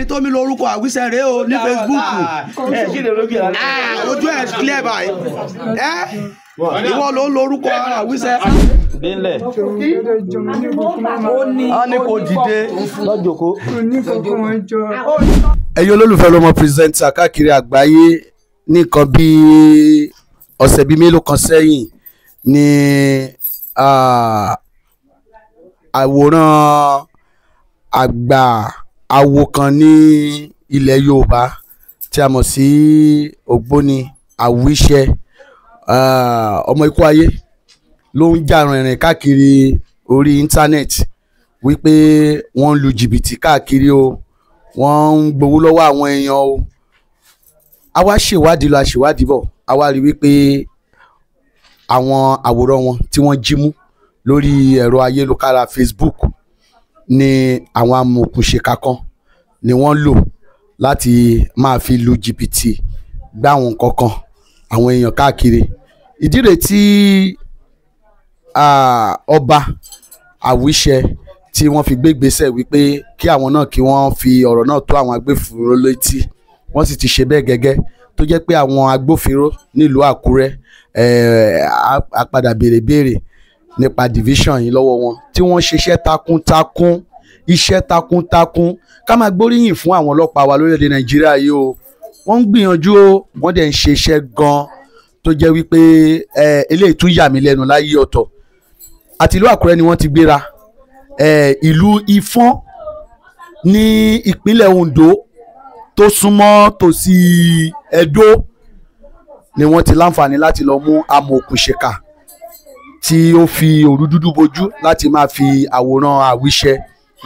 tó mi lórúkọ Àwíṣẹ rèé o ní Facebook. Ojú ẹ clear báyìí. Ẹ ìwọ ló ń lórúkọ Àwíṣẹ. A ní kò dìde lọ́jọ́kọ́. Ẹ̀yin olólùfẹ́ Lọ́mọ Presenter káàkiri àgbáyé, nìkan bí ọ̀sẹ̀ bíi mélòó kan sẹ́yìn ni àwòrán àgbà awo kan ní ilẹ̀ Yorùbá tí a mọ̀ sí Ògbóni Àwíṣẹ, ọmọ ikú ayé ló ń jà rìnrìn káàkiri orí íńtánẹ́ẹ̀tì wípé wọ́n ń lu jìbìtì káàkiri o, wọ́n ń gbowó lọ́wọ́ àwọn èèyàn o. A wá ṣèwádìí lọ, a ṣèwádìí bọ̀, a wá rí wípé àwọn àwòrán wọn tí wọ́n jí mú lórí ẹ̀rọ ayélujára Facebook ni àwọn amòòkùnṣèkà kan ni wọ́n lò láti máa fi lu jìbìtì gbá àwọn nǹkan kan àwọn èèyàn káàkiri. Ìdí rèé tí ọba Àwíṣẹ tí wọ́n fi gbé ìgbésẹ̀ wípé kí àwọn náà kí wọ́n fi ọ̀rọ̀ náà tó àwọn agbófinró létí. Wọ́n sì ti ṣe bẹ́ẹ̀ gẹ́gẹ́, tó jẹ́ pé àwọn agbófinró nílùú Àkúrẹ́ á padà béèrè béèrè nípa division yìí lọ́wọ́ wọn, tí wọ́n ṣiṣẹ́ takuntakun, iṣẹ́ takuntakun. Ká máa gbóríyìn fún àwọn ọlọ́pàá wa lórílẹ̀‐èdè Nàìjíríà yìí o, wọ́n ń gbìyànjú o, wọ́n dẹ̀ ń ṣe iṣẹ́ gan-an tó jẹ́ wípé eléyìí tún yà mí lẹ́nu láyé ọ̀tọ̀. Àti ìlú Àkúrẹ́ ni wọ́n ti gbéra, ìlú Ifọ̀n ní ìpínlẹ̀ Ondo tó súnmọ́ tòsí Ẹdó ni wọ́n ti láǹfààní láti lọ mú amòòkùnṣèkà tí ó fi òru dúdú bojú láti máa fi àwòrán Àwíṣẹ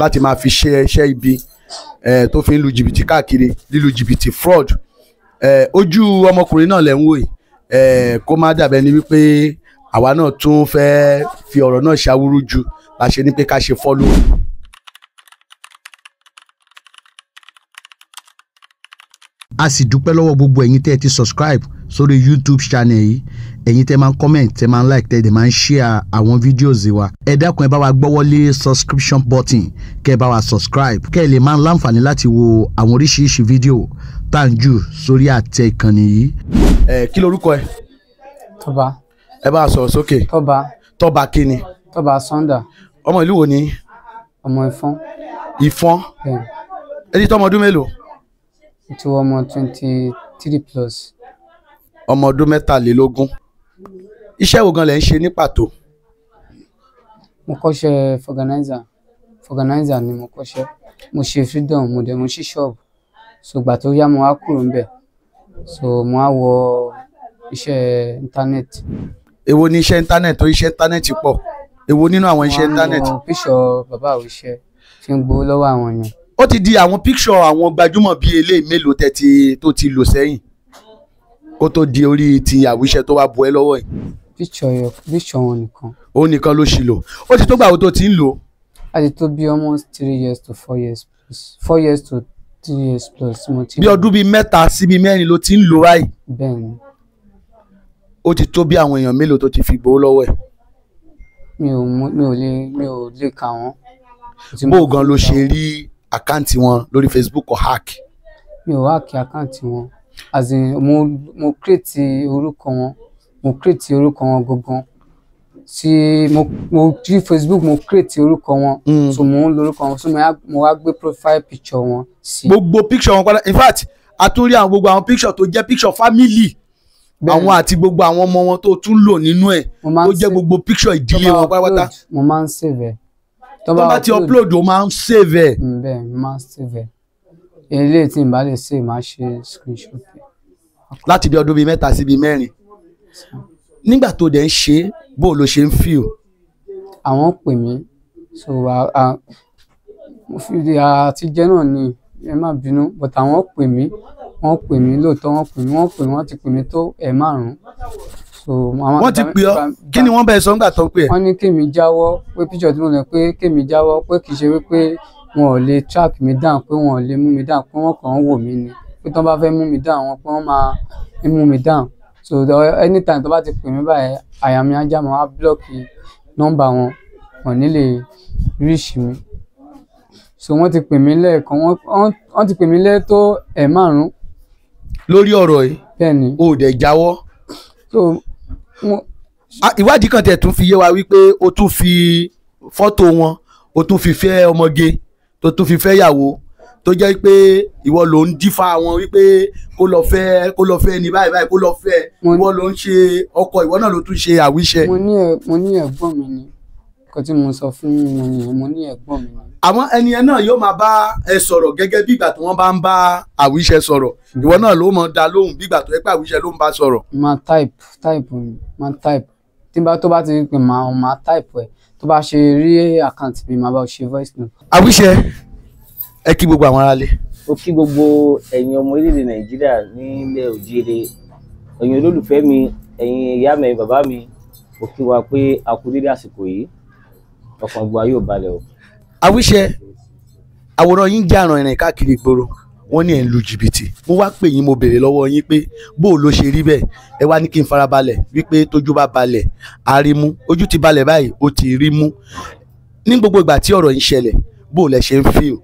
láti máa fi ṣe iṣẹ́ ibi tó fi ń lu jìbìtì káàkiri, lílu jìbìtì fraud. Ojú ọmọkùnrin náà lẹ̀ ń wò yìí, kó má dàbẹ́ ni wípé àwa náà tún fẹ́ fi ọ̀rọ̀ náà ṣàwúrú ju la ṣe ní pé ká ṣe follow. A sì dúpẹ́ lọ́wọ́ gbogbo ẹ̀yin tẹ́ ẹ ti subscribe sórí YouTube channel yìí, ẹ̀yin tẹ́ máa ń comment, tẹ́ máa ń like, tẹ́ ẹ dẹ̀ máa ń share àwọn videos wa. Ẹ dákun, ẹ bá wa gbọ́wọ́lé subscription button kẹ́ ẹ bá wa subscribe, kẹ́ ẹ lè máa ń láǹfààní láti wo àwọn oríṣiríṣi fídíò tá à ń jù sórí àtẹ ìkànnì yìí. Ẹ kí lorúkọ ẹ? Tọ́ba. Ẹ bá a sọ̀rọ̀ sókè. Tọ́ba. Tọ́ba kí ni? Tọ́ba Sunday. Ọmọ ìlú wo ni? Ọmọ Ifọ̀n. Ifọ̀n. Ẹ ti tọ́ ọmọ ọdún mélòó? Ti wọ ọmọ 23 plus. Ọmọ ọdún 23. Iṣẹ́ wo gan lẹ ń ṣe ní pàtó? Mo kọ́ṣẹ́ fọganáísà. Fọganáísà ni mo kọ́ṣẹ́. Mo ṣe freedom, mo dẹ̀ mo ṣí ṣọ́ọ̀bù. So ìgbà tó yá mo wá kúrò ńbẹ̀. So mo wá wọ iṣẹ́ íńtánẹ́ẹ̀tì. Èwo ni iṣẹ́ íńtánẹ́ẹ̀tì? Tó iṣẹ́ íńtánẹ́ẹ̀tì pọ̀. Èwo nínú àwọn iṣẹ́ íńtánẹ́ẹ̀tì? Mo wá ń wo píṣọ̀ bàbá Àwíṣẹ tí ń gbowó lọ́wọ́ àwọn èèyàn. Ó ti di àwọn píkṣọ̀ àwọn gbajúmọ̀ bíi eléyìí mélòó tẹ́tí tó ti lò sẹ́yìn kó tó di orí ti Àwíṣẹ tó wá bu ẹ lọ́wọ́ yìí? Píkṣọ̀ wọn nìkan. Òun nìkan ló ṣì lò. Ó ti tó gbà wo tó ti ń lò? A ti tó bí almost 3 years to 4 years plus. 4 years to 3 years plus mo ti. Bí ọdún bíi 3 sí bíi 4 ló ti ń lò báyìí. Bẹ́ẹ̀ni. Ó ti tó bí àwọn èèyàn mélòó tó ti fi gbowó lọ́wọ́ ẹ̀? Mi ò lè kà wọ́n. Bó gan ló ṣe rí àkáǹtì wọn lórí Facebook or hack? Mi ò hack àkáǹtì wọn, as in mo create orúkọ wọn, mo create orúkọ wọn gangan sí mo jí Facebook, mo create orúkọ wọn, so mo ń lorúkọ wọn, so mo wá gbé profile picture wọn sí. Gbogbo picture wọn padà, in fact a tún rí àwọn gbogbo àwọn picture tó jẹ́ picture family àwọn àti gbogbo àwọn ọmọ wọn tó tún lò nínú ẹ̀, tó jẹ́ gbogbo picture ìdílé wọn pátápátá. Mo máa ń save ẹ̀. Tó bá ti upload o máa ń save ẹ̀. Bẹ́ẹ̀ mo máa ń save ẹ̀. Eléyìí tí n bá lè save máa ṣe screenshot ẹ̀. Láti bí ọdún bíi 3 sí bíi 4. Nígbà tó dẹ̀ ń ṣe, bó ló ṣe ń feel? Àwọn pè mí, so mo fi àtijọ́ náà ni ẹ má bínú, but àwọn pè mí, wọ́n pè mí lóòótọ́, wọ́n pè mí, wọ́n pè mí, wọ́n ti pè mí tó 5. So wọ́n ti pè ọ́, kí ni wọ́n bẹ̀ sọ nígbà tó ń pè ẹ́? Wọ́n ní kémi jáwọ́ pé píṣọ̀ tí mo lọ pé kémi jáwọ́ pé kì í ṣe wípé wọn ò lè track mi down, pé wọn ò lè mú mi down, pé wọ́n kàn ń wò mí ni, pé tí wọ́n bá fẹ́ mú mi down wọn pé wọ́n máa mú mi down. So anytime tó bá ti pè mí báyìí, àyà mi á já, mo á block nọ́mbà wọn, wọn ò ní lè reach mi. So wọ́n ti pè mí lẹ́ẹ̀kan, wọ́n ti pè mí lẹ́ẹ̀ tó ẹ̀ márùn-ún. Lórí ọ̀rọ̀ yìí? Bẹ́ẹ̀ ni. O ò dẹ̀ jáwọ́? So mo Ìwádìí kan tẹ̀ tún fi yé wa wípé o tún fi fọ́tò wọn, o tún fi fẹ́ ọmọge, tó tún fi fẹ́ yàwó, tó jẹ́ pé ìwọ ló ń dífá wọn wípé kó lọ fẹ́ ní báyìí báyìí, kó lọ fẹ́. Ìwọ ló ń ṣe ọkọ, ìwọ náà ló tún ṣe àwíṣẹ. Mo ní ẹ̀gbọ́n mi ni, nǹkan tí mo sọ fún wọn nìyẹn, mo ní ẹ̀gbọ́n mi ni. Àmọ́ ẹni yẹn náà yóò máa bá ẹ sọ̀rọ̀ gẹ́gẹ́ bí ìgbà tí wọ́n bá ń bá àwíṣẹ sọ̀rọ̀, ìwọ náà ló mọ̀ dá lóhùn bí ìgbà tó yẹ pé àwíṣẹ ló ń bá sọ̀rọ̀. Máa type type mi, máa type tí n bá tó bá ti pè, máa type ẹ, tó bá ṣe rí account mi, máa bá ọ ṣe voice note. Àwíṣẹ, ẹ kí gbogbo àwọn aráalé. Ó kí gbogbo ẹ̀yin ọmọ orílẹ̀-èdè Nàìjíríà nílẹ̀ òjíire, ẹ̀yin olólùfẹ́ mi, ẹ̀yin ìyá mi, ẹ̀yin bàbá mi, ó kí wa pé a kú dédé àsìkò yìí, ọkàn gbogbo wa yóò balẹ̀ o. Àwíṣẹ, àwòrán yín jẹ́ àrùn ìrìn káàkiri ìgboro, wọ́n ní ẹ̀ ń lu jìbìtì. Mo wá pè yín, mo béèrè lọ́wọ́ yín pé bó o ló ṣe rí bẹ́ẹ̀, ẹ wá ní kí n farabalẹ̀ wípé tójú bá balẹ̀ á rí mú, ojú ti balẹ̀ báyìí, ó ti rí mú. Ní gbogbo ìgbà tí ọ̀rọ̀ yìí ṣẹlẹ̀, bó o lẹ ṣe ń feel?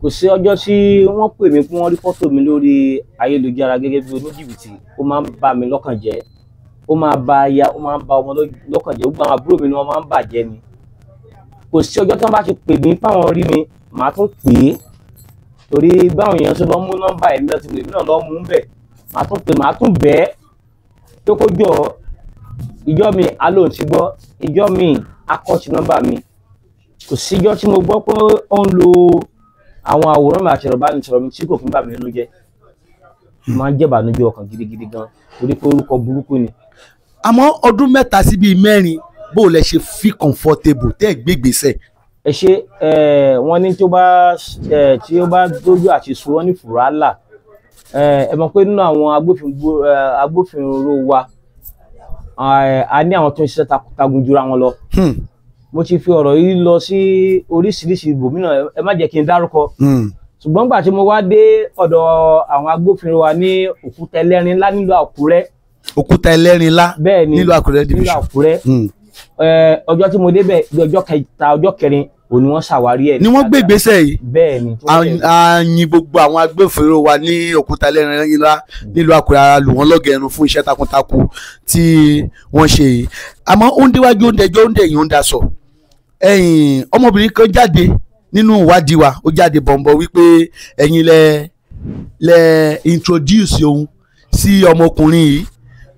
Kò sí ọjọ́ tí wọ́n pè mí pé wọ́n rí fọ́tò mi lórí ayélujára gẹ́gẹ́ bí oníjìbìtì, ó máa ń bà mí lọ́kàn jẹ́, ó máa ba aya, ó máa ń ba ọmọ lọ́kàn jẹ́, gbogbo àwọn àbúrò mi ni wọ́n máa ń bàjẹ́ ni. Kò sí ọjọ́ tí wọ́n bá ti pè mí fáwọn rí mi, màá tún pè é, torí báwọn èèyàn ṣe lọ mú nọ́mbà ẹ̀mí lọ ti pè mí náà lọ mú bẹ̀, màá tún pè, màá tún bẹ́ẹ̀ tó kó jọ. Ìjọ mi alóhùn ti gbọ́, ìjọ mi akọ́ṣe nọ́mbà mi. Kò síjọ́ tí mo gbọ́ pé ó ń lo àwọn àwòrán mi àti ẹ̀rọ ìbánisọ̀rọ̀ mi tí kò fi ń bà mí nínú jẹ́. Máa ń jẹ́ ìbànújẹ́ ọkàn gidigidi gan, torí pé orúkọ burúkú ni. Àmọ́ ọdún 3 sí bíi 4, bó o lẹ ṣe fi comfortable tẹ́ ẹ gbégbèsè? Ẹ ṣe, wọ́n ní tí ó bá dójú àti sùn, wọ́n ní fùrálà. Ẹ mọ̀ pé nínú àwọn agbófinró wa, a ní àwọn tó ń ṣiṣẹ́ takuntakun jura wọn lọ. Mo ti fi ọ̀rọ̀ yìí lọ sí oríṣiríṣi ibòmíràn, ẹ má jẹ́ kí n dárúkọ. Ṣùgbọ́n gbà tí mo wá dé ọ̀dọ̀ àwọn agbófinró wa ní Òkúta Ẹlẹ́rìn Ńlá nílùú Àkúrẹ́. Òkúta Ẹlẹ́rìn Ńlá Bẹ́ẹ̀ ni, nílùú Àkúrẹ́ nílùú division. Àkúrẹ́. Ọjọ́ tí mo débẹ̀ bí ọjọ́ kẹta, ọjọ́ kẹrin, òun ni wọ́n ṣàwárí ẹ̀. Ni wọ́n gbé ìgbésẹ̀ yìí? Bẹ́ẹ̀ ni. A yin gbogbo àwọn agbófinró wa ní Òkúta Ẹlẹ́rìn Ńlá nílùú Àkúrẹ́, ara lù wọ́n lọ́gẹ̀ẹ́nu fún iṣẹ́ takuntakun tí wọ́n ṣe yìí. Àmọ́ ó ń déwájú, ó ń dẹjọ́, ó ń dẹ̀yìn, ó ń daṣọ. Ẹ̀yìn ọmọbìnrin kan jáde nínú ìwádìí wa, ó jáde bọ̀m̀bọ̀ wípé ẹ̀yin lẹ introduce òun sí ọmọkùnrin yìí,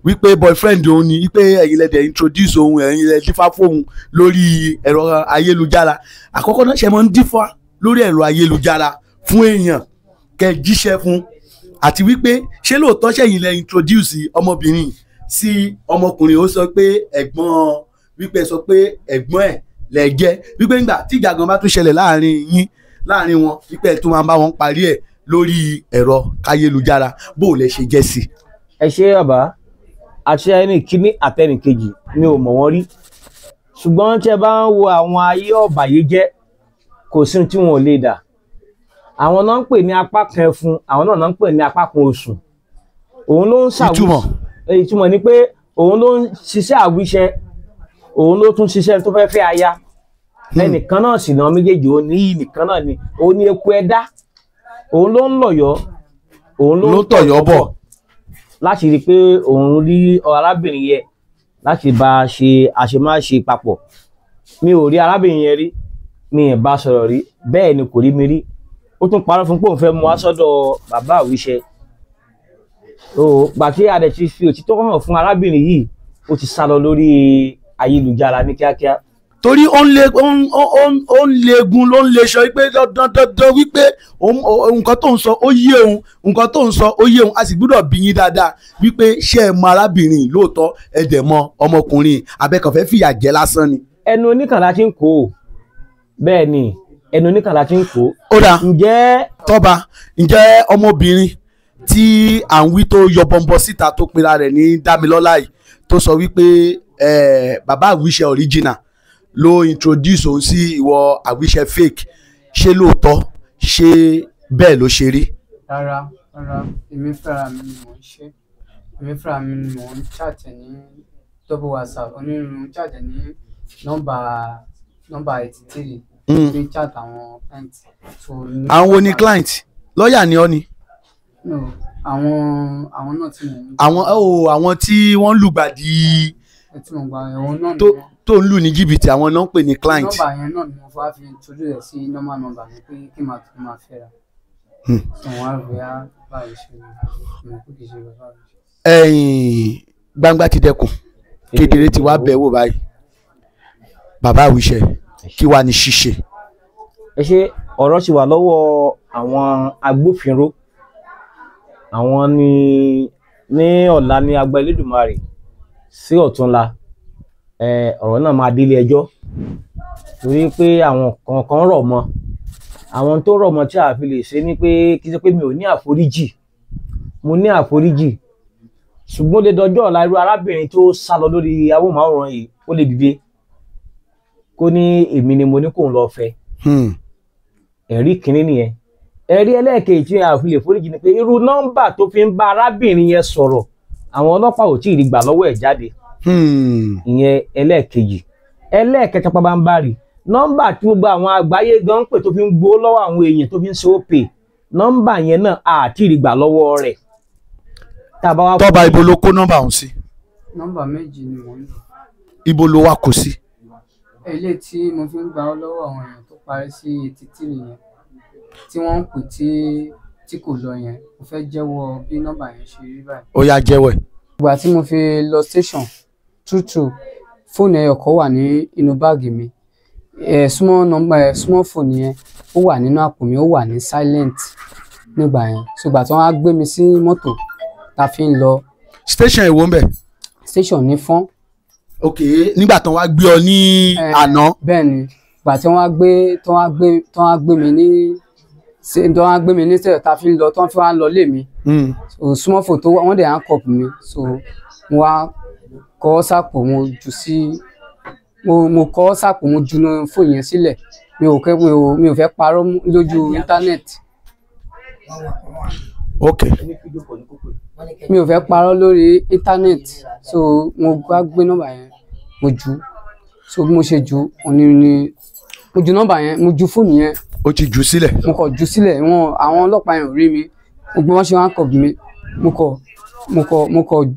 wípé boyfriend òun ni, wípé ẹ̀yin lẹ dẹ̀ introduce òun, ẹ̀yin lẹ dífá fóun lórí ẹ̀rọ ayélujára. Àkọ́kọ́ náà, ṣe máa ń dífá lórí ẹ̀rọ ayélujára fún èèyàn kẹ́ jíṣẹ́ fún, àti wípé ṣé lóòótọ́ ṣẹ̀yin lẹ introduce ọmọbìnrin sí ọmọkùnrin? Ó sọ pé ẹ̀gbọ́n, wípé sọ pé ẹ̀gbọ́n ẹ̀ lẹ jẹ́, wípé nígbà tí ìjà gan bá tún ṣẹlẹ̀ láàrin yín, láàrin wọn, wípé ẹ tún máa bá wọn parí ẹ̀ lórí ẹ̀rọ káyélujára. Bó o lẹ ṣe jẹ́ sí? Ẹ ṣe bàbá, àti ẹni kíní àtẹnì kejì mi ò mọ̀ wọ́n rí, ṣùgbọ́n tí ẹ bá ń wo àwọn ayé ọ̀bàyéjẹ́, kò sí ohun tí wọn ò lè dà. Àwọn náà ń pè ní apá kan ẹfun, àwọn náà ń pè ní apá kan osùn. Òun ló ń ṣàwí. Ìtumọ̀? Ìtumọ̀ ni pé òun ló ń ṣiṣẹ́ àwíṣẹ, òun ló tún ṣiṣẹ́ tó fẹ́ fẹ́ aya. Ẹnìkan náà sì náà méjèèjì, ó ní nìkan náà ni ó ní eku ẹ̀dá, òun ló ń lọ̀yọ́, òun ló ló ń tọ̀yọ́ bọ̀ láti rí i pé òun rí arábìnrin yẹn láti bá a ṣe àṣemáṣe papọ̀. Mi ò rí arábìnrin yẹn rí, mi ì bá sọ̀rọ̀ rí, bẹ́ẹ̀ ni kò rí mi rí. Ó tún parọ́ fún pé òun fẹ́ mú wá sọ́dọ̀ bàbá àwíṣẹ. O gbà tí a dẹ̀ ti fi òtítọ́ hàn fún arábìnrin yìí, ó ti sá lọ lórí ayélujára ní kíákíá. Torí ó ń lé ó ń ó ń ó ń legun, ló ń leṣọ wípé dandan dandan wípé nǹkan tó ń sọ ó yé òun, nǹkan tó ń sọ ó yé òun. A sì gbúdọ̀ bí yín dáadáa wípé ṣé ẹ mọ arábìnrin yìí lóòótọ́, ẹ dẹ̀ mọ ọmọkùnrin, abẹ́kànfẹ́ fìyà jẹ lásán ni? Ẹnu oníkànlá ti ń kó o, bẹ́ẹ̀ ni, ẹnu oníkànlá ti ń kó o. Ó dáa. Ǹjẹ́ Tọ́ba, ǹjẹ́ ọmọbìnrin tí à ń wí tó yọ bọ́nbọ́n síta, tó pera rẹ̀ ní Dámilọ́lá yìí, tó sọ wípé bàbá àwíṣẹ original ló introduce òun sí ìwọ àwíṣẹ fake, ṣé lóòótọ́, ṣé bẹ́ẹ̀ ló ṣe rí? Rárá, rárá, èmi fúnra mi ni mò ń ṣe, èmi fúnra mi ni mò ń chat ní double WhatsApp, onírúurú chat ní nọ́mbà 83. Fi ń chat àwọn client. So Àwọn wo ni client? Lọ́ọ̀yà ni ọ́ ni? No, àwọn náà tí mò ń Àwọn oh, àwọn tí wọ́n ń lùgbàdì tí mo gba ẹ̀wọ̀n náà ni tó wọ́n. tó ń lù ní jìbìtì, àwọn náà ń pè ní client. Nọ́mbà yẹn náà ni mo fà fi introduce ẹ̀ sí normal number mi pé kí màá tó máa fẹ́ra. So wọ́n á rò yá báyìí ṣe ni mo kò kì í ṣe bàbá mi. Ẹ̀yìn gbangba ti dẹkùn, kedere ti wá bẹ̀ wò báyìí. Bàbá Àwíṣẹ, kí wàá ní ṣíṣe? Ẹ ṣe, ọ̀rọ̀ ti wà lọ́wọ́ àwọn agbófinró. Àwọn ní ní ọ̀la ní agba Elédùmarè sí ọ̀túnla, ọ̀rọ̀ náà máa délé ẹjọ́, torí pé àwọn kankan rọ̀ mọ́, àwọn tó rọ̀ mọ́ tí a fi lè ṣe ni pé kí n ṣe pé mi ò ní àforíjì, mo ní àforíjì, ṣùgbọ́n ó lè dọjọ́ ọ̀la, irú arábìnrin tó sá lọ lórí amóhùnmáwòrán yìí, ó lè dìde kó ní èmi ni mo ní kóun lọ fẹ́. Ẹ̀rí kìíní nìyẹn. Ẹ̀rí ẹlẹ́ẹ̀kejì tí a fi lè foríjì ni pé irú nọ́mbà tó fi ń bá arábìnrin yẹn sọ̀rọ̀, àwọn ọlọ́pàá ò tí ì rí gbà lọ́wọ́ ẹ̀ jáde. Ìyẹn ẹlẹ́ẹ̀kejì. Ẹlẹ́ẹ̀kẹta pabambarì, nọ́mbà tí gbogbo àwọn àgbáyé gan ń pè tó fi ń gbowó lọ́wọ́ àwọn èèyàn tó fi ń ṣe òpè, nọ́mbà yẹn náà a tí ì rí gbà lọ́wọ́ rẹ̀. Tá a bá wá Tọ́ba, ibo ló kó nọ́mbà ọ̀hún sí? Nọ́mbà méjì ni mò ń lò. Ibo ló wá kó sí? Eléyìí tí mo fi ń gba ọ́ lọ́wọ́ àwọn èèyàn tó parí sí 83 yẹn tí wọ́n ń pè tí kò lọ yẹn, mo fẹ́ jẹ́wọ́ bí nọ́mbà yẹn ṣe rí báyìí. Ó yá, jẹ́wọ́ ẹ̀. Ìgbà tí mo fi lọ station, true true, fóònù ẹyọ kan wà ní inú báàgì mi, small number, small phone yẹn, ó wà nínú àpò mi, ó wà ní silent nígbà yẹn. So ìgbà tí wọ́n á gbé mi sí mọ́tò tá a fi ń lọ Station èwo ń bẹ̀? Station ní Fọ́n. Ok, nígbà tán wá gbé ọ ní àná. Bẹ́ẹ̀ ni, ìgbà tí wọ́n á gbé tí wọ́n á gbé tí wọ́n á gbé mi ní tí wọ́n á gbé mi ní station tá a fi ń lọ, tí wọ́n fi wá ń lọ lé mi. So small phone tó wà, wọ́n dẹ̀ handcuff mi, so mo wá kọ́ sápò, mo jù sí mo kọ́ sápò, mo ju fóònù yẹn sílẹ̀. Mi ò kẹ́ mi ò fẹ́ parọ́ lójú íńtánẹ́ẹ̀tì. Ok. Mi ò fẹ́ parọ́ lórí íńtánẹ́ẹ̀tì, so mo wá gbé nọ́mbà yẹn, mo jù ú. So bí mo ṣe jù ú, òní ni mo ju nọ́mbà yẹn, mo ju fóònù yẹn. Ó ti jù sílẹ̀. Mo kọ̀ jù sílẹ̀. Wọn àwọn ọlọ́pàá yẹn ò rí mi, gbogbo wọn ṣe wọn kọ̀ mi,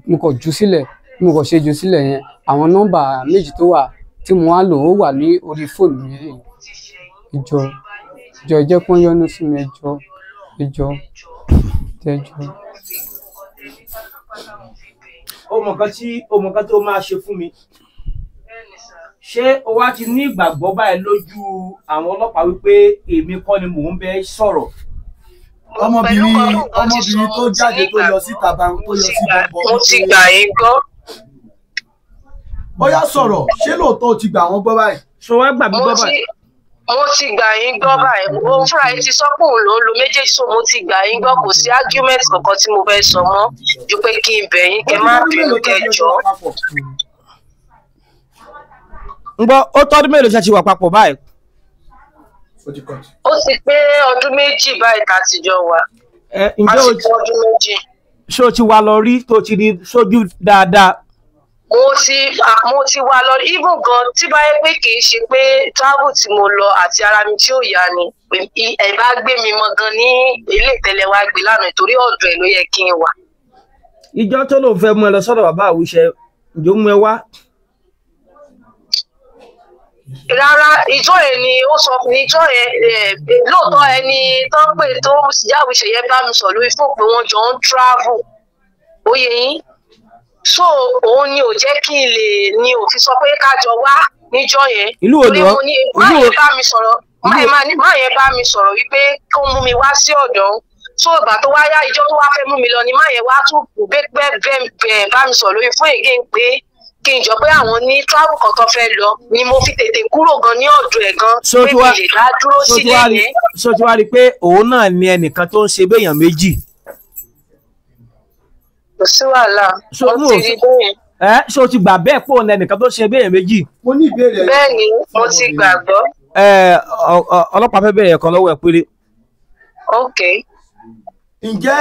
mo kọ̀ jù sílẹ̀. Mo kọ̀ ṣe jù sílẹ̀ yẹn, àwọn nọ́mbà méjì tó wà tí mo wá lò, ó wà ní orí fóònù mi yìí. Ìjọ ìjọ, ẹ jẹ́ kó yọ́nú sí mi, ẹjọ́ ìjọ ẹjọ́. Ó mọ nǹkan tó máa ṣe fún mi. Ṣé o wá ti ní ìgbàgbọ́ báyìí lójú àwọn ọlọ́pàá wípé èmi kọ́ ni mò ń bẹ sọ̀rọ̀? Ọmọbìnrin tó jáde tó lọ síta bá tó yọ sí bọ́ńbọ́n. Mo ti gbà yín gbọ́. Ó yá, sọ̀rọ̀, ṣé lóòótọ́ o ti gbà wọ́n gbọ́ báyìí? Ṣé wàá gbà mí Mo gbọ́ ti báyìí? Mo ti gbà yín gbọ́ báyìí. Òun fúnra yín ti sọ pé òun ló ń lo méjèèjì, so mo ti gbà yín gbọ́. Kò sí argument kankan tí mo fẹ́ sọ mọ́ ju pé kí n bẹ̀ yín kẹ́ má bínú, kẹ́ jọ̀ọ́. Ń gbọ́, ó tọ́dún mélòó ṣe ti wà papọ̀ báyìí? Ó ti cut. Ó ti pé ọdún 2 báyìí tá a ti jọ wà. Ẹ A ǹjẹ́ ti o pé ọdún 2. Ṣé o ti wá lọ rí tó ti rí sójú dáadáa? Mo ti wá lọ, even gan tí bá yẹ pé kì í ṣe pé travel tí mo lọ àti ara mi tí ò yá ni ẹ bá gbé mi mọ gan ní ilé ìtẹ̀lẹ̀ wa gbé lánàá, torí ọ̀dọ̀ ẹ̀ ló yẹ kí n wà. Ìjọ tó lóun fẹ́ mú ẹ lọ sọ́dọ̀ bàbá Àwíṣẹ, ǹjẹ́ ó mú ẹ wá? Rárá, ìjọ yẹn ni ó sọ fún ìjọ yẹn, lóòótọ́ ẹni tó ń pè tó yàwùṣe yẹn bá mi sọ lórí fóònù pé wọ́n jọ ń travel, ó yé yín, so òun ni ò jẹ́ kí n lè ni ò fi sọ pé ká jọ wá níjọ́ yẹn. Ìlú wo ni Torí wọ́n mo ní má ìlú yẹn wo bá mi sọ̀rọ̀, má ìlú yẹn má yẹn bá mi sọ̀rọ̀ wípé kó mú mi wá sí ọ̀dọ̀ òun. So ìgbà tó wá yá, ìjọ tó wá fẹ́ mú mi lọ ni má yẹn wá tún bẹ́ẹ̀ bẹ́ẹ̀ bẹ́ẹ̀ bá mi sọ̀rọ̀ lórí fún ègé pé kí n jọ pé àwọn ní travel kan tó fẹ́ lọ ni mo fi tètè kúrò gan ní ọ̀dọ̀ ẹ̀ gan So pé tí mi wá lè dá dúró so tí sílé wá rí yẹn. So tí wá rí pé òun náà ni ẹnìkan tó ń ṣe béèyàn méjì. Kò sí wàhálà. So Mo mú ti rí bẹ́ẹ̀. Ẹ ṣé o ti gbà bẹ́ẹ̀ pé òun ni ẹnìkan tó ń ṣe béèyàn méjì? Mo ní ìbéèrè. Bẹ́ẹ̀ ni, mo ti gbàgbọ́. Ẹ ọlọ́pàá fẹ́ bẹ̀rẹ̀ ẹ̀kan lọ́wọ́ ẹ̀ péré. Ok. Ǹjẹ́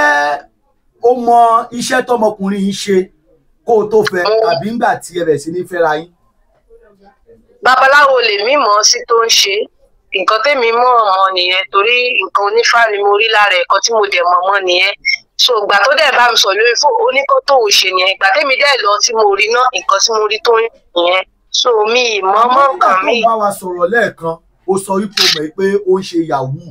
ó mọ iṣẹ́ tọmọkùnrin yìí ṣe kó o tó fẹ́ tàbí ńgbà tí ẹ bẹ̀rẹ̀ sí ní fẹ́ra yín? Babaláwo lèmi mọ̀ ọ́ sí tó ń ṣe. Nǹkan tèmi mọ̀ mọ́ nìyẹn, torí nǹkan onífá ni mo rí lára ẹ̀kọ́ tí mo dẹ̀ mọ̀ mọ́ nìyẹn. So ìgbà tó dẹ̀ bá mi sọ lórí fóònù, ó ní kó tóun ṣe nìyẹn. Ìgbà tèmi dẹ̀ lọ tí mo rí náà, nǹkan tí mo rí tó ń nìyẹn. So mi ì mọ̀ mọ́ Nígbà nǹkan tó mi. ń bá wa sọ̀rọ̀ lẹ́ẹ̀kan, ó sọ wípé o mọ̀ pé ó ń ṣe yahoo.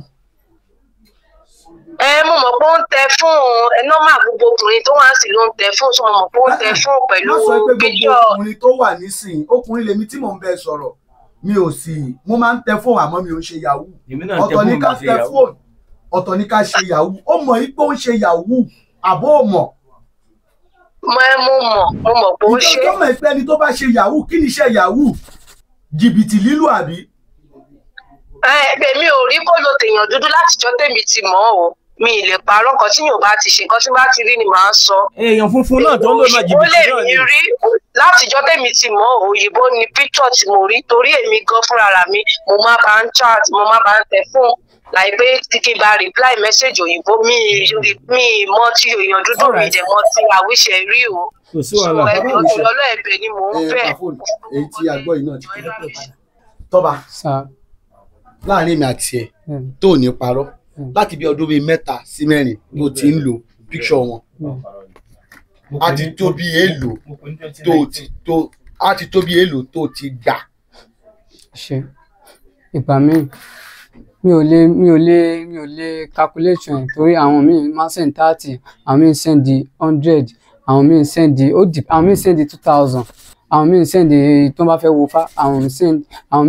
Ẹ mo mọ̀ pé ó ń tẹ fóònù ẹ, nọ́mà gbogbo ọkùnrin tó wá sí ló ń tẹ fóònù, so mo mọ̀ pé ó ń tẹ fóònù pẹ̀lú Má sọ pé gbogbo píkṣọ̀. ọkùnrin tó wà nísìnyí, ọkùnrin lèmi tí mò ń bẹ sọ̀rọ̀, mi ò sì, mo máa ń tẹ fóònù àmọ́ mi ò ń ṣe yahoo. Èmi náà ń tẹ Ọ̀tọ̀ ní fóònù ká mi ṣe tẹ yahoo. fóònù, ọ̀tọ̀ ní ká ṣe yahoo. Ó mọ̀ yí pé ó ń ṣe yahoo, àbó ò mọ̀? Mo mo mọ̀ pé ó ń ṣe. Ìjọ mọ̀ pé ẹni tó bá ṣe yahoo, kí ni iṣẹ́ yahoo? Jìbìtì lílù àbí? Ẹ èmi ò rí kó lo tèèyàn dúdú látijọ́ tèmi ti mọ̀ ọ́ o. Mi ì lè parọ́, nǹkan tí yóò bá ti ṣe, nǹkan tí bá ti rí ni màá sọ. Èèyàn funfun náà tó ń lò náà Ó jìbìtì lè náà mi ni. rí látijọ́ tèmi ti mọ̀ ọ́, òyìnbó ni picture tí mo rí, torí èmi gan fúnra ra mi, mo máa bá ń chat, mo máa bá ń tẹ fóònù láìpẹ́ tí kí n bá reply message òyìnbó. Mi ì mọ̀ tí èèyàn dúdú, mi Alright. dẹ̀ mọ̀ tí àwíṣe rí o. Kò sí So wàhálà. ẹjọ́ tó lọ́lọ́, ẹ̀bẹ̀ ni mò ń Ẹ bẹ̀. pa fóònù èyí tí a gbọ́ yìí náà ti kú. Tọ́ba, Sir. láàrin èmi àti ẹ Bẹ́ẹ̀ni. tó ò ní parọ́, láti bí ọdún bíi 3 sí 4 tó ti ń lo picture wọn, á ti tó bí èèlò tó ti tó, á ti tó bí èèlò tó ti gbà? Ṣe ìgbà míì mi ò lè calculation ẹ̀, torí àwọn míì máa send 30, àwọn míì send 100, àwọn míì send ó dì, àwọn míì send 2,000, àwọn míì send tó bá fẹ́ wo fá, àwọn míì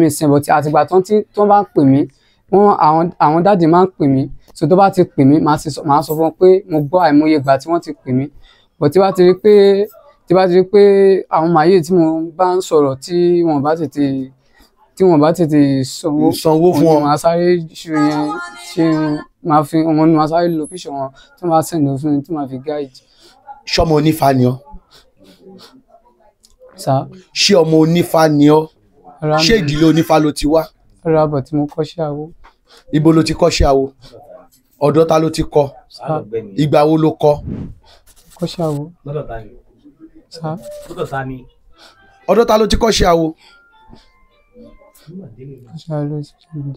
send. But àtìgbà tó bá ń pè mí, wọ́n àwọn daddy máa ń pè mí. So tó bá ti pè mí, màá sọ fún wọn pé mo gbọ́. Àìmọye ìgbà tí wọ́n ti pè mí, but tí bá ti rí pé àwọn màáyé tí mo bá ń sọ̀rọ̀, tí wọ́n bá tètè sanwó Sanwó fún òun ọ. ni màá sáré ṣe yẹn, ṣe máa fi òun ni màá sáré lo picture wọn tí wọ́n bá send owó fún mi, tí màá fi guide. Ṣọmọ onífá ni ọ? Sá? Ṣé ọmọ onífá ni ọ? Rárá. Ṣé ìdílé onífá ló ti wá? Rárá, bọ̀ tí mo kọ́ṣẹ́ awo. Ibo ló ti kọ́ṣẹ́ awo? Ọ̀dọ̀ ta ló ti kọ́? Sá? Ìgbà wo ló kọ́? Kọ́ṣẹ́ awo. Lọ́dọ̀ ta ni? Sá? Lọ́dọ̀ ta ni? Ọ̀dọ̀ ta ló ti kọ́ṣẹ́ awo? Kọ́ṣẹ́ awo ló ti ṣe mí.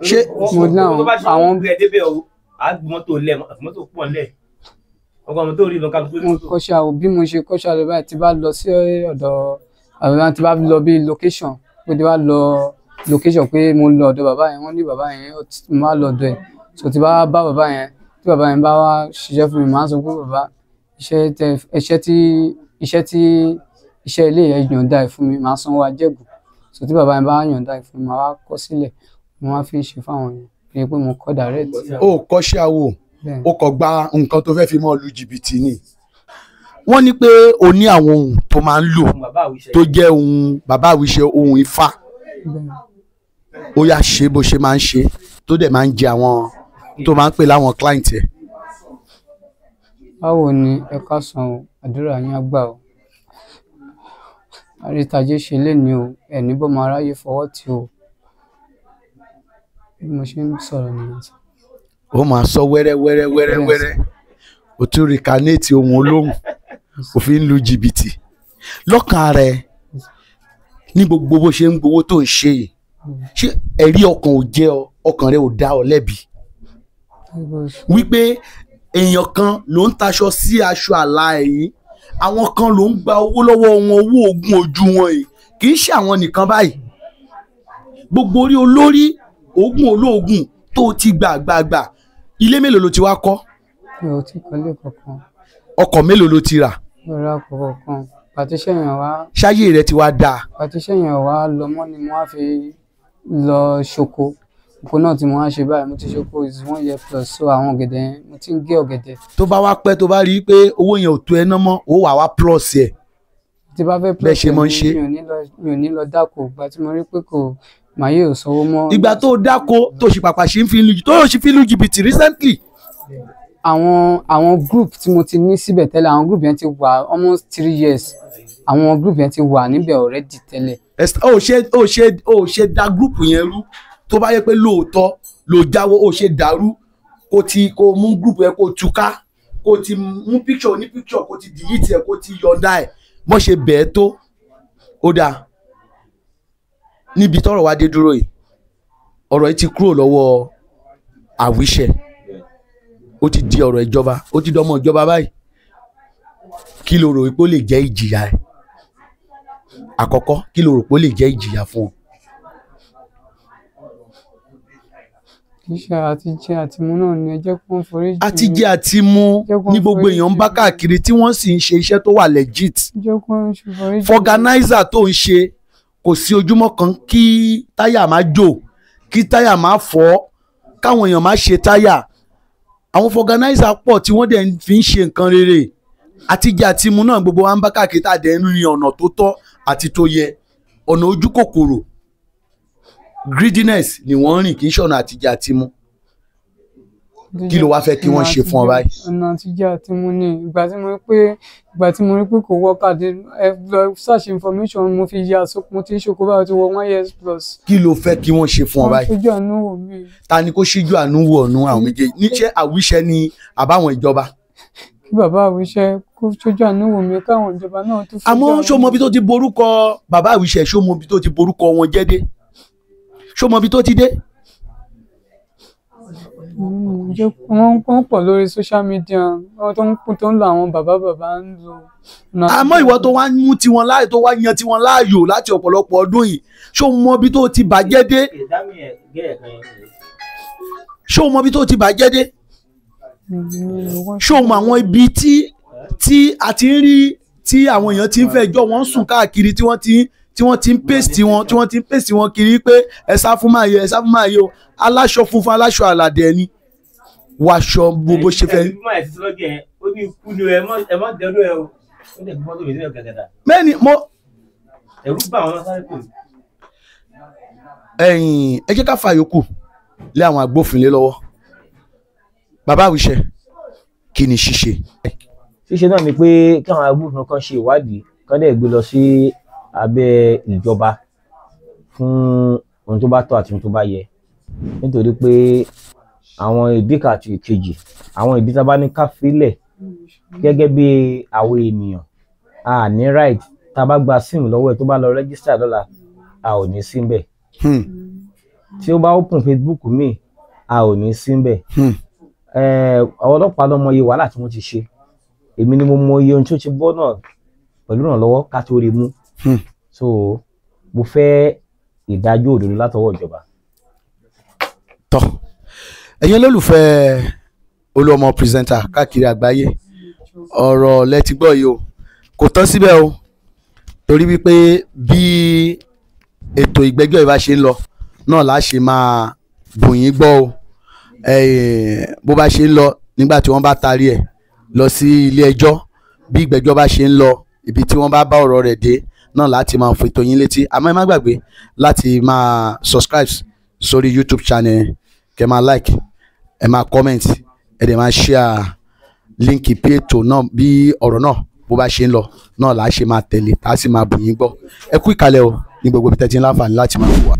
Ṣé Mo ní tó bá ṣe àwọn gbé ẹ débẹ̀ o, à á gbé mọ́tò lẹ̀, mọ́tò pọ̀ lẹ̀, ọkọ̀ mọ́tò rí lọ kálukú Mo kọ́ṣẹ́ awo. Bí mo ṣe kọ́ṣẹ́ awo báyìí, tí bá lọ sí ọ̀dọ̀ àwọn, tí bá lọ bí location, pé tí bá lọ location pé mo lọ ọ̀dọ̀ bàbá yẹn, wọ́n ní bàbá yẹn mo bá lọ ọ̀dọ̀ ẹ̀. So tí bá bá bàbá yẹn, tí bàbá yẹn bá wá ṣiṣẹ́ fún mi, màá sọ pé bàbá, iṣẹ́ tẹ iṣẹ́ tí iṣẹ́ tí iṣẹ́ ilé yẹn, yọ̀ǹda ẹ̀ fún mi, màá sanwó ajẹ́gùn. So tí bàbá yẹn bá yọ̀ǹda ẹ̀ fún mi, màá wá kọ́ sílẹ̀, mo wá fi ń ṣe fáwọn yẹn bí pé mo kọ́ direct. Ó kọ́ṣẹ́ awo? Bẹ́ẹ̀. Ó kàn gba nǹkan tó fẹ́ fi mọ́ lu jìbìtì ni. Wọ́n ní pé o ní àwọn ohun tó máa ń lò Bàbá àwíṣẹ tó jẹ́ ohun bàbá àwíṣẹ, ohun ifá. Bẹ́ẹ̀. Ó yá, ṣe bó ṣe máa ń ṣe tó dẹ̀ máa ń jẹ àwọn tó máa ń pè láwọn client ẹ̀. Báwo ni? Ẹ káàsán o, àdúrà yín á gbà o. Àríntàjẹ ṣe lénìí o, ẹní bọmọ aráyé fọwọ́ tì o. Bí mo ṣe ń sọ̀rọ̀ nìyẹn sir. Ó máa sọ wẹ́rẹ́ wẹ́rẹ́ wẹ́rẹ́ wẹ́rẹ́, ó tún rìkànéètì ohun olóhùn, ó fi ń lu jìbìtì lọ́kàn ara ẹ̀. Ní gbogbo bó ṣe ń gbowó tó ń ṣe yìí, ṣé ẹ̀rí ọkàn ò jẹ́ ọ? Ọkàn rẹ ò dá ọ lẹ́bi wípé èèyàn kan ló ń taṣọ sí aṣọ àlà ẹ̀yìn, àwọn kan ló ń gba owó lọ́wọ́ wọn, owó oògùn ojú wọn yìí? Kì í ṣe àwọn nìkan báyìí, gbogbo orí olórí, oògùn olóògùn tó ti gbà gbà gbà. Ilé mélòó ló ti wá kọ́? Mi ò tí kọ́lé kankan. Ọkọ̀ mélòó ló ti rà? Mi ò ra ọkọ̀ kankan. Pàtíṣẹ́ yẹn wá Ṣáyé rẹ ti wá dáa? Pàtíṣẹ́ yẹn wá lọ mọ́ ni mo wá fi lọ ṣoko. Oko náà tí mo wá ṣe báyìí, mo ti ṣoko is one year plus. So àwọn ọ̀gẹ̀dẹ̀ yẹn, mo ti ń gé ọ̀gẹ̀dẹ̀. Tó bá wá pẹ́, tó bá rí i pé owó yẹn ò tó ẹ ná mọ́, ó wà wá plus ẹ̀. Tí bá fẹ́ Bẹ́ẹ̀ ṣe plus máa ń ẹ̀, ṣe. Mi ò ní lọ dáko. Ìgbà tí mo rí pé kò màyé ò sanwó mọ́. Ìgbà tó dáko tó ṣì pàpà ṣe ń fi lu, tó ṣì fi lu jìbìtì recently. Àwọn group tí mo ti ní síbẹ̀ tẹ́lẹ̀, àwọn group yẹn ti wà almost 3 years. Àwọn group yẹn ti wà níbẹ̀ already tẹ́lẹ̀. Ó ṣe da group yẹn rú? Tó bá yẹ pé lóòótọ́ ló jáwọ́, ó ṣe dàrú kó ti kó mú group yẹn kó túká, kó ti mú picture ní picture, kó ti delete ẹ̀, kó ti yọ̀ǹda ẹ̀ bọ́n ṣe bẹ́ẹ̀ tó. Ó dáa, níbi tọ́rọ̀ wá dé dúró yìí. Ọ̀rọ̀ yìí ti kúrò lọ́wọ́ Àwíṣẹ, ó ti di ọ̀rọ̀ ìjọba, ó ti dọmọ ìjọba báyìí. Kí lo rò pé ó lè jẹ́ ìjìyà ẹ̀? Àkọ́kọ́, kí lo rò pé ó lè jẹ́ ìjìyà fún ọ? Kì í ṣe àtijẹ àtimu náà ni, ẹ jẹ́ kó ń forí jì mí. Àtijẹ àtimu ní gbogbo èèyàn ń bá káàkiri tí wọ́n sì ń ṣe iṣẹ́ tó wà legit. Jẹ́ kó ń forí jì mí. Fọganáísà tó ń ṣe, kò sí ojúmọ́ kan kí táyà má jò, kí táyà má fọ́, káwọn èèyàn má ṣe táyà. Àwọn fọganáísà pọ̀ tí wọ́n dẹ̀ fi ń ṣe nǹkan rere. Àtijẹ àtimu náà gbogbo wa ń bá káàkiri tá a dẹ̀ ń rin ọ̀nà tó tọ́ àti tó yẹ. Ọ̀nà ojú kòkòrò, greediness ni wọ́n ń rìn, kì í ṣọ̀nà àtijẹ àtimu. Kí ló wá fẹ́ kí wọ́n ṣe fún ọ báyìí? Ọ̀nà àtijẹ àtimu ni ìgbà tí mo rí pé kò work out, ẹ lọ search information, mo fi ya mo ti ń ṣoko báyìí tó wọ 1 year plus. Kí ló fẹ́ kí wọ́n ṣe fún ọ báyìí? Wọ́n ṣojú àánú wò mí. Ta ni kó ṣíjú àánú wò ọ̀nù àwọn méjèèjì? Níṣẹ́ Àwíṣẹ ni àbáwọn ìjọba? Kí bàbá Àwíṣẹ kó ṣojú àánú wò mí, káwọn ìjọba náà tó fojú àánú. Àmọ́ ṣó mọ ibi tó ti borúkọ bàbá Àwíṣẹ, ṣó mọ ibi tó ti borúkọ wọn jẹ́ dé? Ṣó mọ ibi tó ti dé? Wọ́n pọ̀ lórí social media, wọ́n tó ń lo àwọn bàbá bàbá ń lo. Àmọ́ ìwọ tó wá mú tiwọn láàyò, tó wá yan tiwọn láàyò láti ọ̀pọ̀lọpọ̀ ọdún yìí, ṣó mọ ibi tó ti bàjẹ́ dé? Ṣó mọ ibi tó ti bàjẹ́ dé? Ṣó mọ àwọn ibi tí a ti ń rí tí àwọn èèyàn ti ń fẹjọ́ wọn sùn káàkiri, tí wọ́n ti ń paste wọn, tí wọ́n ti ń paste wọn kiri pé ẹ sá fún máa yọ, ẹ sá fún máa yọ, aláṣọ funfun, aláṣọ àlàdé ẹni wàṣọ gbogbo ṣe fẹ́. Bẹ́ẹ̀ni mo. Ẹ̀yin ẹ jẹ́ ká fa yòókù lé àwọn agbófinró lọ́wọ́. Bàbá Àwíṣẹ, kí ni ṣíṣe? Ṣíṣe náà ni pé kí àwọn agbófinró kan ṣe ìwádìí, kán dẹ̀ gbé lọ sí abẹ́ ìjọba fún ohun tó bá tọ́ àti ohun tó bá yẹ, nítorí pé àwọn ìdí kan àti ìkejì, àwọn ìdí tá a bá ní ká filẹ̀ gẹ́gẹ́ bí àwọn ènìyàn, a ní right. Tá a bá gba sim lọ́wọ́ ẹ̀ tó bá lọ rẹ́gísítà lọ́la, a ò ní sí ńbẹ̀. Tí ó bá open Facebook mi, a ò ní sí ńbẹ̀. Àwọn ọlọ́pàá ló mọ iye wàhálà tí wọ́n ti ṣe, èmi ni mo mọ iye ohun tí ó ti bọ́ náà pẹ̀lú ìrànlọ́wọ́ ká tó rí mú. So mo fẹ́ ìdájọ́ òdodo látọwọ́ ìjọba. Tọ́ ẹ̀yin olólùfẹ́ Olúọmọ pírẹsẹ́ńtà káàkiri àgbáyé, ọ̀rọ̀ lẹ ti gbọ́ yìí o, kò tán síbẹ̀ o, torí wípé bí ètò ìgbẹ́jọ́ ìbá ṣe ń lọ náà la ṣe máa bù yín gbọ́ o. Bó bá ṣe ń lọ nígbà tí wọ́n bá tarí ẹ̀ lọ sí ilé ẹjọ́, bí ìgbẹ́jọ́ bá ṣe ń lọ, ibi tí wọ́n bá bá ọ̀rọ̀ rẹ̀ dé náà láti máa fi tó yín létí. Àmọ́ ẹ má gbàgbé láti máa subscribe sórí YouTube channel, kẹ́ máa like, ẹ máa comment, ẹ dẹ̀ máa share líǹkì bí ètò náà, bí ọ̀rọ̀ náà bó bá ṣe ń lọ náà là á ṣe máa tẹ̀lé, tá a sì máa bù yín gbọ́. Ẹ kú ìkàlẹ̀ o ní gbogbo ibi tẹ́ ti ń láǹfààní láti máa wò wá.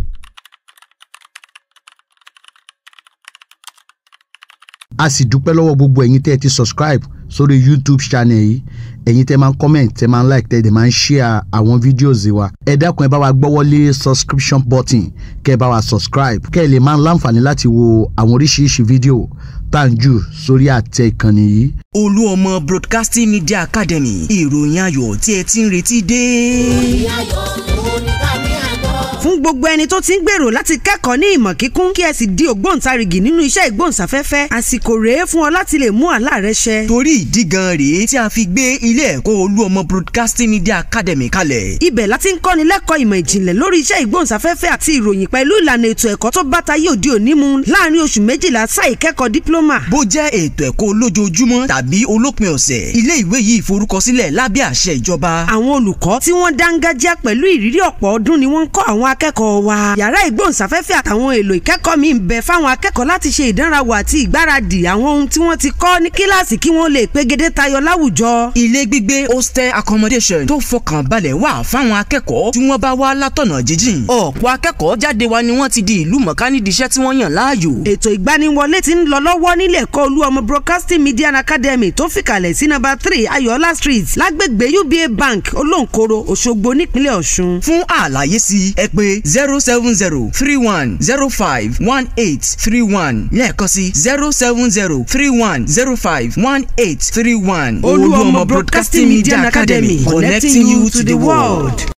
A sì dúpẹ́ lọ́wọ́ gbogbo ẹ̀yin tẹ́ ẹ ti subscribe sórí YouTube channel yìí, ẹ̀yin tẹ́ máa ń comment, tẹ́ máa ń like, tẹ́ dẹ̀ máa ń share àwọn videos wa. Ẹ dákun, ẹ bá wa gbọ́wọ́lé subscription button, kẹ́ ẹ bá wa subscribe, kẹ́ ẹ lè máa ń láǹfààní láti wo àwọn oríṣiríṣi fídíò tá à ń jù sórí àtẹ ìkànnì yìí. Olúọmọ Broadcasting Media Academy, ìròyìn ayọ̀ tí ẹ ti ń retí dé. Ìròyìn ayọ̀ òun ni ká ní àgbọ̀. Fún gbogbo ẹni tó ti ń gbèrò láti kẹ́kọ̀ọ́ ní ìmọ̀ kíkún kí ẹ sì di ògbóǹtarìgì nínú iṣẹ́ ìgbóhùnsáfẹ́fẹ́, àsìkò rèé fún ọ láti lè mú àlá rẹ ṣẹ. Torí ìdí gan rèé tí a fi gbé ilé ẹ̀kọ́ Olúọmọ Broadcasting Media Academy kalẹ̀. Ibẹ̀ láti ń kọ́ni lẹ́kọ̀ọ́ ìmọ̀ ìjìnlẹ̀ lórí iṣẹ́ ìgbóhùnsáfẹ́fẹ́ àti ìròyìn pẹ̀lú ìlànà ètò ẹ̀kọ́ tó bá tayé òde òní mu láàrin oṣù 12 sáà ìkẹ́kọ̀ọ́ dípúlọ́mà. Bó jẹ́ ètò ẹ̀kọ́ olójoojúmọ́ tàbí olópin ọ̀sẹ̀, ilé ìwé yìí forúkọsílẹ̀ lábẹ́ àṣẹ ìjọba. Àwọn olùkọ́ tí wọ́n dángájá pẹ̀lú ìrírí ọ̀pọ̀ ọdún ni wọ́n ń kọ́ àwọn akẹ́kọ̀ọ́ wa. Yàrá ìgbóhùnsáfẹ́fẹ́ àtàwọn èlò ìkẹ́kọ̀ọ́ mi ń bẹ fáwọn akẹ́kọ̀ọ́ láti ṣe ìdánrawò àti ìgbáradì àwọn ohun tí wọ́n ti kọ́ ní kíláàsì kí wọ́n lè pegedé tayọ láwùjọ. Ilé gbígbé hostel accommodation tó fọkàn balẹ̀ wà fáwọn akẹ́kọ̀ọ́ tí wọ́n bá wá látọ̀nà jíjìn. Ọ̀pọ̀ akẹ́kọ̀ọ́ jáde wa ni wọ́n ti di ìlú mọ̀ká nídìí iṣẹ́ tí wọ́n yàn láàyò. Ètò ìgbaniwọlé ti ń lọ lọ́wọ́ nílé ẹ̀kọ́ Olúọmọ Broadcasting Media Academy tó fìkàlẹ̀ sí nọ́mbà 3 Ayọ̀ọ́lá Street lágbègbè UBA Bank Olóǹkoro, Òṣogbo nípínlẹ̀ Ọ̀ṣun. Fún àlàyé sí ẹ pè 07031051831 lẹ́ẹ̀kan sí 07031051831. Olúọmọ Broadcasting Media Academy, connecting you to the world.